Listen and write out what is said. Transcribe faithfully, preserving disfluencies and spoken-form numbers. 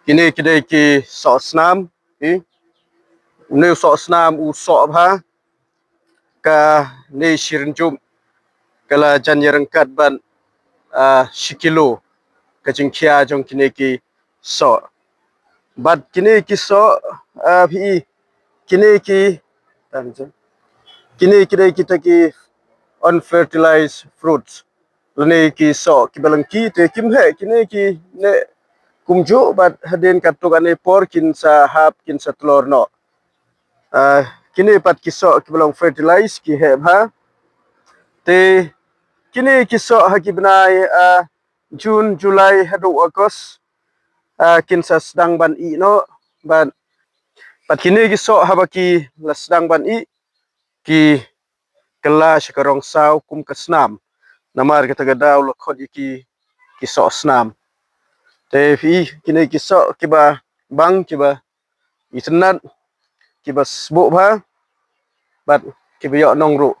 Kine ki dei ki soh snam, i. Une u soh snam u soh bha. Kane shi rynjup ka la jan ïaryngkat bad, ah, shi kilo ka jingkhia jong kine ki soh. Bad kine ki soh, ah, phi i, kine ki, kine ki dei kita ki unfertilized fruits. Lane ki soh kiba lyngkhi, te kim heh kine ki neh kumjuh, bad hadien katto katne por kin sa hap, kin sa tlor noh. Ah, kine pat ki soh kiba long fertilized ki heh bha. Te kine ki soh ha ki bnai, ah, June, July haduh August, ah, kin sa sdang ban ih noh. Bad pat kine ki soh haba ki la sdang ban ih, ki kylla sha ka rong saw kum ka snam. Namar kata ka daw la khot ïa ki, ki soh snam. Te phi i, kine ki soh kiba bang, kiba itynnad, kiba sbuh bha, bad kiba ïoh nong ruh.